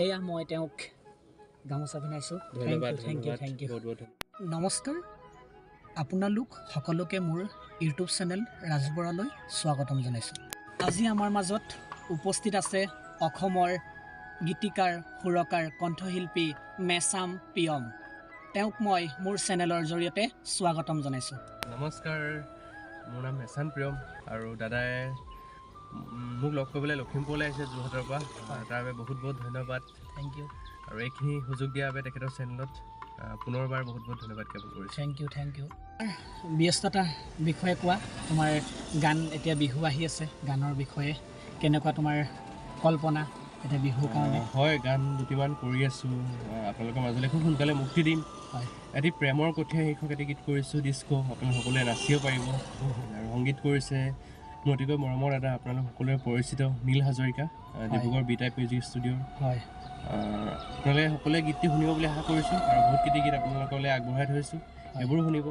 এয়া মই তেওঁক গামোচা পিন্ধাইছোঁ। ধন্যবাদ। Thank U. ধন্যবাদ। Thank U. বহুত বহুত ধন্যবাদ। নমস্কাৰ, আপোনালোক সকলোকে মোৰ ইউটিউব চেনেল ৰাজবৰালৈ স্বাগতম জনাইছোঁ। আজি আমাৰ মাজত উপস্থিত আছে অসমৰ গীতিকাৰ, সুৰকাৰ, কণ্ঠশিল্পী মেছাম প্ৰিয়ম। তেওঁক মই মোৰ চেনেলৰ জৰিয়তে স্বাগতম জনাইছোঁ। নমস্কাৰ, মোৰ নাম মেছান প্ৰিয়ম আৰু দাদাই মোক লগ কৰিবলৈ লখিমপুৰলৈ আহিছে যোৰহাটৰ পৰা। তাৰ বাবে বহুত বহুত ধন্যবাদ। Thank U. আৰু এইখিনি সুযোগ দিয়াৰ বাবে তেখেতৰ চেনেলত পুনৰবাৰ বহুত বহুত ধন্যবাদ জ্ঞাপন কৰিছোঁ। Thank U, thank U. ব্যস্ততাৰ বিষয়ে কোৱা, তোমাৰ গান, এতিয়া বিহু আহি আছে, গানৰ বিষয়ে কেনেকুৱা তোমাৰ কল্পনা এতিয়া বিহুৰ কাৰণে? হয়, গান দুটিমান কৰি আছোঁ। আপোনালোকৰ মাজলৈ খুব সোনকালে মুক্তি দিম। এটি প্ৰেমৰ কঠীয়া শীৰ্ষক এটি গীত কৰিছোঁ, ডিস্ক', আপোনালোক সকলোৱে নাচিব পাৰিব। আৰু সংগীত কৰিছে মোৰ অতিকৈ মৰমৰ দাদা, আপোনালোক সকলোৰে পৰিচিত Neel Hazarika, Dibrugarh B type music ষ্টুডিঅ'ৰ। আপোনালোকে সকলোৱে গীতটি শুনিব বুলি আশা কৰিছোঁ আৰু বহুতকেইটি গীত আপোনালোকলৈ আগবঢ়াই থৈছোঁ, সেইবোৰো শুনিব।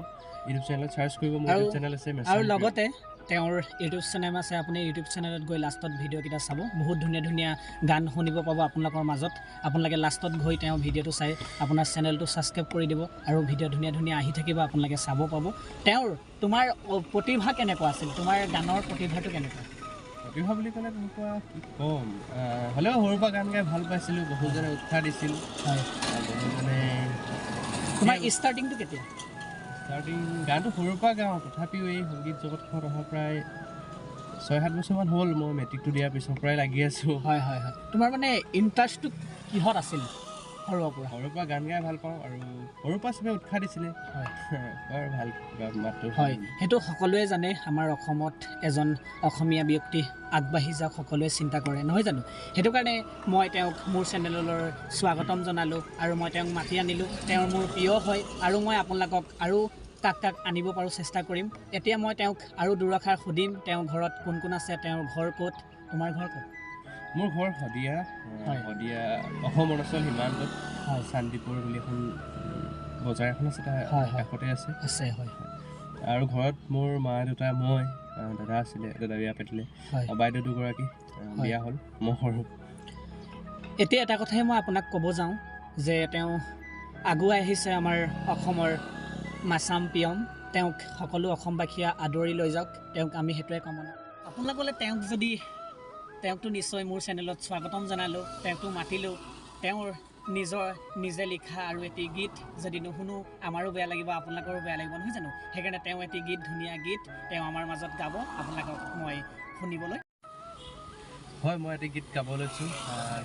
ইউটিউব চেনেলত চাৰ্চ কৰিব, মোৰ ইউটিউব চেনেল আছে মেছাম আৰু প্ৰিয়ম। লগতে তেওঁৰ ইউটিউব চেনেল আছে, আপুনি ইউটিউব চেনেলত গৈ লাষ্টত ভিডিঅ'কেইটা চাব, বহুত ধুনীয়া ধুনীয়া গান শুনিব পাব আপোনালোকৰ মাজত। আপোনালোকে লাষ্টত গৈ তেওঁৰ ভিডিঅ'টো চাই আপোনাৰ চেনেলটো ছাবস্ক্ৰাইব কৰি দিব আৰু ভিডিঅ' ধুনীয়া ধুনীয়া আহি থাকিব, আপোনালোকে চাব পাব। তোমাৰ প্ৰতিভা কেনেকুৱা আছিল? তোমাৰ গানৰ প্ৰতিভাটো কেনেকুৱা? প্ৰতিভা বুলি ক'লে তেনেকুৱা কি ক'ম, হ'লেও সৰুৰ পৰা গান গাই ভাল পাইছিলোঁ, বহুজনে উৎসাহ দিছিল। বহুজনে তোমাৰ ষ্টাৰ্টিংটো কেতিয়া? ষ্টাৰ্টিং গানটো সৰুৰ পৰা গাওঁ, তথাপিও এই সংগীত জগতখনত অহা প্ৰায় 6-7 বছৰমান হ'ল। মই মেট্ৰিকটো দিয়াৰ পিছৰ পৰাই লাগি আছোঁ। হয় হয় হয় তোমাৰ মানে ইণ্টাৰেষ্টটো কিহত আছিল সৰুৰ পৰা? সৰুৰ পৰা গান গাই ভাল পাওঁ আৰু সৰুৰ পৰা চবে উৎসাহ দিছিলে। বৰ ভাল কিবা মাতটো। হয়, সেইটো সকলোৱে জানে, আমাৰ অসমত এজন অসমীয়া ব্যক্তি আগবাঢ়ি যাওক সকলোৱে চিন্তা কৰে, নহয় জানো? সেইটো কাৰণে মই তেওঁক মোৰ চেনেললৈ স্বাগতম জনালোঁ আৰু মই তেওঁক মাতি আনিলোঁ। তেওঁৰ মোৰ প্ৰিয় হয় আৰু মই আপোনালোকক আৰু কাক কাক আনিব পাৰোঁ চেষ্টা কৰিম। এতিয়া মই তেওঁক আৰু দুৰাষাৰ সুধিম, তেওঁৰ ঘৰত কোন কোন আছে, তেওঁৰ ঘৰ ক'ত? তোমাৰ ঘৰ ক'ত? মোৰ ঘৰ শদিয়া। শদিয়া অসম অৰুণাচল সীমান্তত শান্তিপুৰ বুলি এখন বজাৰ এখন আছে, তাৰ হয়, হয়। কাষতে আছে। আছে, হয়। আৰু ঘৰত মোৰ মা দেউতা, মই, দাদা আছিলে, দাদা বিয়া পাতিলে। আৰু বাইদেউ দুগৰাকী বিয়া হ'ল, মই সৰু। এতিয়া এটা কথাই মই আপোনাক ক'ব যাওঁ যে তেওঁ আগুৱাই আহিছে আমাৰ অসমৰ মাছাম প্ৰিয়ম, তেওঁক সকলো অসমবাসীয়ে আদৰি লৈ যাওক, তেওঁক আমি সেইটোৱে কামনা। আপোনালোকলে তেওঁক যদি, তেওঁকতো নিশ্চয় মোৰ চেনেলত স্বাগতম জনালোঁ, তেওঁকতো মাতিলোঁ, তেওঁৰ নিজে লিখা আৰু এটি গীত যদি নুশুনো আমাৰো বেয়া লাগিব, আপোনালোকৰো বেয়া লাগিব, নহয় জানো? সেইকাৰণে তেওঁ এটি গীত, ধুনীয়া গীত তেওঁ আমাৰ মাজত গাব, আপোনালোকক মই শুনিবলৈ। হয়, মই এটি গীত গাব লৈছোঁ।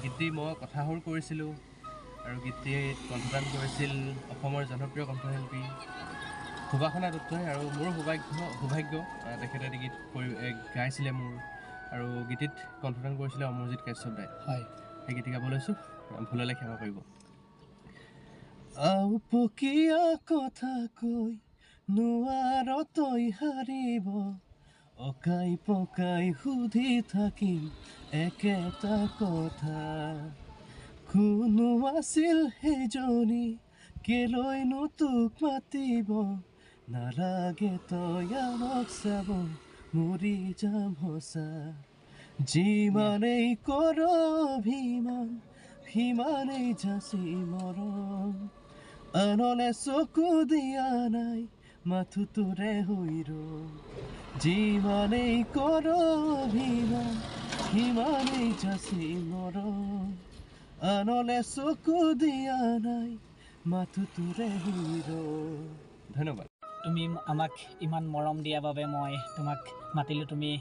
গীতটি মই কথাসুৰ কৰিছিলোঁ আৰু গীতটিত কণ্ঠদান কৰিছিল অসমৰ জনপ্ৰিয় কণ্ঠশিল্পী সুবাসনা দত্তই আৰু মোৰ সৌভাগ্য, তেখেতে এটি গীত গাইছিলে মোৰ আৰু গীতটিত কণ্ঠদান কৰিছিলে অমৰজিৎ কাশ্যপ দাই। সেই গীতটি গাব লৈছোঁ, ভুল হ'লে ক্ষমা কৰিব। আওপকীয়া কথা কৈ নোৱাৰ তই হাৰিব, অকাই পকাই সুধি থাকিম একেটা কথা, কোনো আছিল সেইজনী কেলৈনো তোক মাতিব, নালাগে তই আনক চাব মৰি যাম সঁচা, যিমানেই কৰ অভিমান সিমানেই যাচি মৰম, আনলে চকু দিয়া নাই মাথো তোৰে হৈ ৰম, যিমানেই কৰ অভিমান সিমানেই যাচি মৰম, আনলে চকু দিয়া নাই মাথো তোৰে হৈ ৰম। ধন্যবাদ। তুমি আমাক ইমান মৰম দিয়াৰ বাবে মই তোমাক মাতিলোঁ, তুমি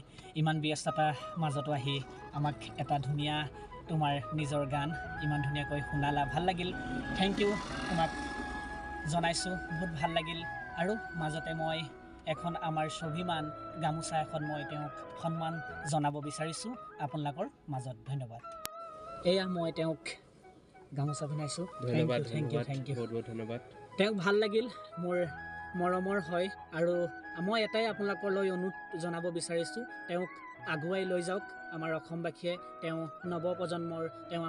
ইমান ব্যস্ততাৰ মাজতো আহি আমাক এটা ধুনীয়া তোমাৰ নিজৰ গান ইমান ধুনীয়াকৈ শুনালা, ভাল লাগিল। Thank U তোমাক জনাইছোঁ, বহুত ভাল লাগিল। আৰু মাজতে মই এখন আমাৰ স্বাভিমান গামোচা এখন মই তেওঁক সন্মান জনাব বিচাৰিছোঁ আপোনালোকৰ মাজত। ধন্যবাদ। এয়া মই তেওঁক গামোচা পিন্ধাইছোঁ। ধন্যবাদ। Thank U, ধন্যবাদ। Thank U. বহুত বহুত ধন্যবাদ। তেওঁক ভাল লাগিল, মোৰ মৰমৰ হয়। আৰু মই এটাই আপোনালোকলৈ অনুৰোধ জনাব বিচাৰিছোঁ, তেওঁক আগুৱাই লৈ যাওক আমাৰ অসমবাসীয়ে। তেওঁ নৱপ্ৰজন্মৰ, তেওঁ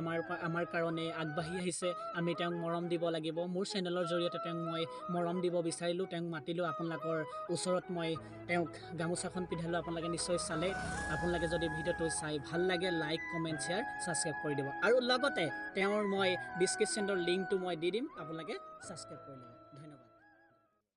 আমাৰ কাৰণে আগবাঢ়ি আহিছে, আমি তেওঁক মৰম দিব লাগিব। মোৰ চেনেলৰ জৰিয়তে তেওঁক মই মৰম দিব বিচাৰিলোঁ, তেওঁক মাতিলোঁ আপোনালোকৰ ওচৰত, মই তেওঁক গামোচাখন পিন্ধালোঁ, আপোনালোকে নিশ্চয় চালে। আপোনালোকে যদি ভিডিঅ'টো চাই ভাল লাগে লাইক, কমেণ্ট, শ্বেয়াৰ, ছাবস্ক্ৰাইব কৰি দিব আৰু লগতে তেওঁৰ মই ডিছক্ৰিপশ্যনৰ লিংকটো মই দি দিম, আপোনালোকে ছাবস্ক্ৰাইব কৰি ল'ব। ধন্যবাদ।